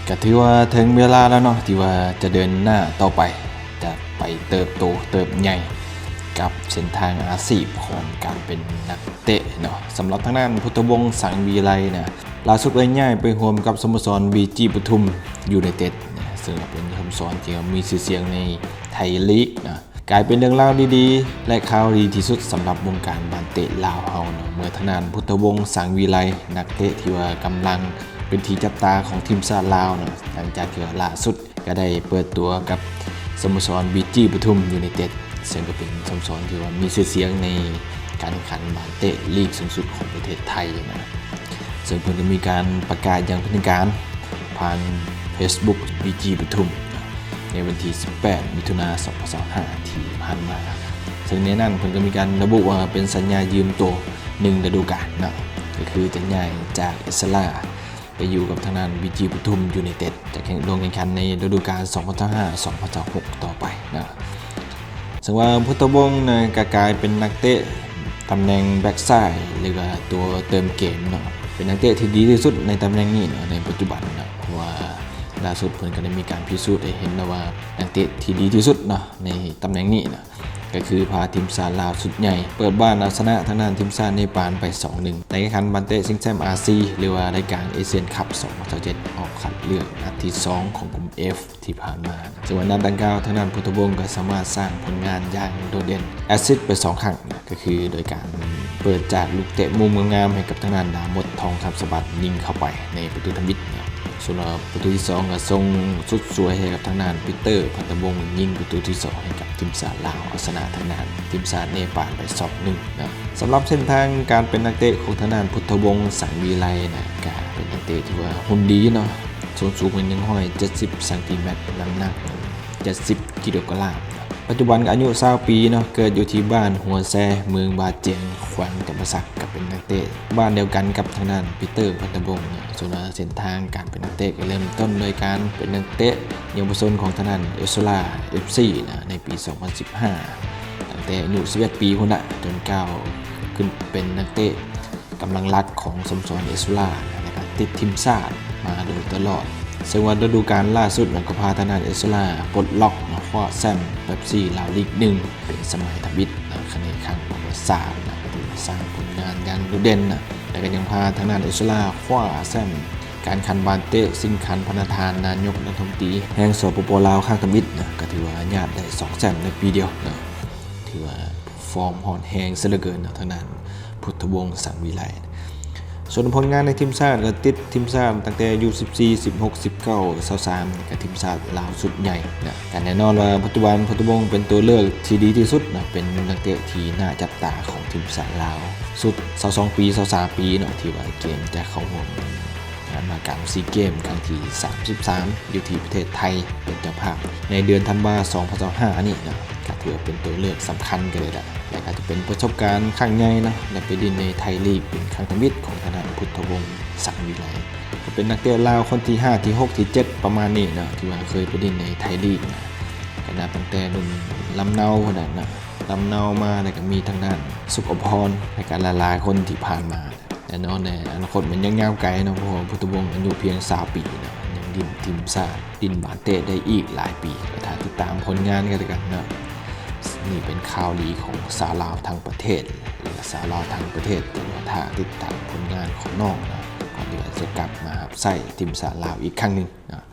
ກະຖືວ່າເຖິງເວລາແລ້ວເນາະ ທີ່ວ່າຈະເດີນໜ້າຕໍ່ໄປ ຈະໄປເຕີບໂຕເຕີບໃຫຍ່ກັບເສັ້ນທາງອາຊີບຂອງການເປັນນັກເຕະເນາະ. ສຳລັບທາງດ້ານ ພຸດທະວົງ ສັງວິໄລ ນະ ລ່າສຸດໄດ້ຍ້າຍໄປຮ່ວມກັບສະໂມສອນ ບີຈີ ປະທຸມ ຢູໄນເຕັດ ນະ ເຊິ່ງເປັນສະໂມສອນທີ່ມີຊື່ສຽງໃນໄທລີກນະ. ກາຍເປັນເລື່ອງລາວດີໆ ແລະ ຂ່າວດີທີ່ສຸດສຳລັບວົງການບານເຕະລາວເຮົາເນາະ ເມື່ອທາງດ້ານ ພຸດທະວົງ ສັງວິໄລ ນັກເຕະທີ່ວ່າກຳລັງເປັນທີ່ຈັບຕາຂອງທີມຊາດລາວເນາະ ຫຼັງຈາກທີ່ວ່າລ່າສຸດກໍໄດ້ເປີດຕົວກັບສະໂມສອນ ບີຈີ ປະທຸມ ຢູໄນເຕັດ ເຊິ່ງກໍເປັນສະໂມສອນທີ່ວ່າມີຊື່ສຽງໃນການແຂ່ງຂັນບານເຕະລີກສູງສຸດຂອງປະເທດໄທນະ. ເຊິ່ງເພິ່ນກໍມີການປະກາດຢ່າງເປັນທາງການຜ່ານເຟສບຸກ ບີຈີ ປະທຸມ ໃນວັນທີສິບແປດ ມິຖຸນາ ສອງພັນຊາວຫ້າ ທີ່ຜ່ານມາ ເຊິ່ງໃນນັ້ນເພິ່ນກໍມີການລະບຸວ່າເປັນສັນຍາຢືມໂຕໜຶ່ງລະດູການເນາະ ກໍຄືຈະຍ້າຍຈາກເອສລາໄປຢູ່ກັບທາງດ້ານ ບີຈີ ປະທຸມ ຢູໄນເຕັດ ຈະແຂ່ງ ລົງແຂ່ງຂັນໃນລະດູການ ສອງພັນຊາວຫ້າ ສອງພັນຊາວຫົກ ຕໍ່ໄປເນາະ. ເຊິ່ງວ່າ ພຸດທະວົງ ນະ ກະກາຍເປັນນັກເຕະຕຳແໜ່ງແບັກຊ້າຍ ຫຼືວ່າຕົວເຕີມເກມເນາະ ເປັນນັກເຕະທີ່ດີທີ່ສຸດໃນຕຳແໜ່ງນີ້ເນາະ ໃນປັດຈຸບັນເນາະ ເພາະວ່າລ່າສຸດເພິ່ນກໍໄດ້ມີການພິສູດໃຫ້ເຫັນແລ້ວວ່າ ນັກເຕະທີ່ດີທີ່ສຸດເນາະ ໃນຕຳແໜ່ງນີ້ເນາະ ກໍຄືພາທີມຊາດລາວຊຸດໃຫຍ່ເປີດບ້ານເອົາຊະນະທາງດ້ານທີມຊາດເນປານໄປ ສອງໜຶ່ງ ໃນການແຂ່ງຂັນບານເຕະຊິງແຊັມອາຊີ ຫຼືວ່າລາຍການເອຊຽນຄັບ ສອງພັນຊາວເຈັດ ອອກຄັດເລືອກນັດທີສອງຂອງກຸ່ມ F ທີ່ຜ່ານມາ. ເຊິ່ງວ່ານັດດັ່ງກ່າວ ທາງດ້ານ ພຸດທະວົງ ກໍສາມາດສ້າງຜົນງານຢ່າງໂດດເດັ່ນ ແອັດຊິດໄປສອງຄັ້ງ ກໍຄືໂດຍການເປີດຈາກລູກເຕະມຸມງາມໆ ໃຫ້ກັບທາງດ້ານ ດາມົດ ທອງຄຳສະຫວັດ ຍິງເຂົ້າໄປໃນປະຕູທຳອິດເນາະ. ສ່ວນປະຕູທີສອງ ກໍສົ່ງສຸດສວຍໃຫ້ກັບທາງດ້ານ ປີເຕີ ພັນຕະວົງ ຍິງປະຕູທີສອງໃຫ້ກັບທີມຊາດລາວ ເອົາຊະນະທາງດ້ານທີມຊາດເນປານໄປ ສອງໜຶ່ງ ເນາະ. ສຳລັບເສັ້ນທາງການເປັນນັກເຕະຂອງທາງດ້ານ ພຸດທະວົງ ສັງວິໄລ ນະ ກະເປັນນັກເຕະທີ່ວ່າຫຸ່ນດີເນາະ ສ່ວນສູງເປັນໜຶ່ງຮ້ອຍເຈັດສິບຊັງຕີແມັດ ນ້ຳໜັກເຈັດສິບກິໂລກຣາມ. ປັດຈຸບັນກໍອາຍຸຊາວປີເນາະ ເກີດຢູ່ທີ່ບ້ານຫົວແຊ ເມືອງບາຈຽງ ແຂວງຈຳປາສັກ ກໍເປັນນັກເຕະບ້ານດຽວກັນກັບທາງດ້ານ ປີເຕີ ພັນຕະວົງເນາະ. ສ່ວນວ່າເສັ້ນທາງການເປັນນັກເຕະ ກໍເລີ່ມຕົ້ນໂດຍການເປັນນັກເຕະເຍົາວະຊົນຂອງທາງດ້ານ ເອສໂຊລາ ເອຟຊີ ນະ ໃນປີສອງພັນສິບຫ້າ ຕັ້ງແຕ່ອາຍຸສິບເອັດປີພຸ້ນລະ ຈົນກ້າວຂຶ້ນເປັນນັກເຕະ ກຳລັງຫຼັກຂອງສະໂມສອນເອສໂຊລາ ແລະ ກໍຕິດທີມຊາດມາໂດຍຕະຫຼອດ. ເຊິ່ງວ່າລະດູການລ່າສຸດນັ້ນ ກໍພາທາງດ້ານເອສໂຊລາປົດລັອກ ແລະ ຄວ້າແຊ້ມເປັບຊີລາວລີກໜຶ່ງເປັນສະໄໝທຳອິດ ໃນຄັ້ງປະຫວັດສາດ ນະ ຖືວ່າສ້າງຜົນງານຢ່າງໂດດເດັ່ນ ນະ ແລະ ກໍຍັງພາທາງດ້ານເອສໂຊລາຄວ້າແຊ້ມການຂັນບານເຕະຊິງຂັນພະນະທານນາຍົກລັດຖະມົນຕີແຫ່ງ ສປປ ລາວ ຄັ້ງທຳອິດ ນະ ກໍຖືວ່າຍາດໄດ້ສອງແຊ້ມໃນປີດຽວ ນະ ຖືວ່າຟອມຮ້ອນແຮງເສຍເຫຼືອເກີນເນາະ ທາງດ້ານພຸດທະວົງ ສັງວິໄລ. ສ່ວນຜົນງານໃນທີມຊາດ ກໍຕິດທີມຊາດຕັ້ງແຕ່ອາຍຸສິບສີ່ ສິບຫົກ ສິບເກົ້າ ຊາວສາມ ກໍທີມຊາດລາວຊຸດໃຫຍ່ນະ. ກໍແນ່ນອນວ່າປັດຈຸບັນພຸດທະວົງເປັນຕົວເລືອກທີ່ດີທີ່ສຸດນະ ເປັນນັກເຕະທີ່ໜ້າຈັບຕາຂອງທີມຊາດລາວຊຸດຊາວສອງປີ ຊາວສາມປີເນາະ ທີ່ວ່າກຽມຈະເຂົ້າຮ່ວມ ງານມະຫະກຳຊີເກມຄັ້ງທີສາມສິບສາມ ຢູ່ທີ່ປະເທດໄທເປັນເຈົ້າພາບ ໃນເດືອນທັນວາ ສອງພັນຊາວຫ້າ ນີ້ນະ ກໍຖືວ່າເປັນຕົວເລືອກສຳຄັນກັນເລີຍລະ ແລະ ກໍຈະເປັນປະສົບການຄັ້ງໃຫຍ່ນະ ໄດ້ໄປຫຼິ້ນໃນໄທລີກເປັນຄັ້ງທຳອິດຂອງທາງດ້ານພຸດທະວົງ ສັງວິໄລ ກໍເປັນນັກເຕະລາວຄົນທີຫ້າ ທີຫົກ ທີເຈັດ ປະມານນີ້ນະ ທີ່ວ່າເຄີຍໄປຫຼິ້ນໃນໄທລີກນະ ກໍນັບຕັ້ງແຕ່ລຸ້ນລຳເນົາພຸ້ນນະ ລຳເນົາມາ ແລ້ວກໍມີທາງດ້ານ ສຸກອະພອນ ແລະ ກໍຫຼາຍໆຄົນທີ່ຜ່ານມາ. ແນ່ນອນໃນອະນາຄົດມັນຍັງຍາວໄກເນາະ ເພາະວ່າພຸດທະວົງອາຍຸພຽງຊາວປີເນາະ ຍັງຫຼິ້ນທີມຊາດ ຫຼິ້ນບານເຕະໄດ້ອີກຫຼາຍປີ ກໍຖ້າຕິດຕາມຜົນງານກັນແລ້ວກັນເນາະ. ນີ້ເປັນຂ່າວດີຂອງຊາວລາວທັງປະເທດ ແລະ ຊາວລາວທັງປະເທດ ທີ່ວ່າຖ້າຕິດຕາມຜົນງານຂອງນ້ອງເນາະ ກ່ອນທີ່ວ່າຈະກັບມາຮັບໃຊ້ທີມຊາດລາວອີກຄັ້ງໜຶ່ງເນາະ.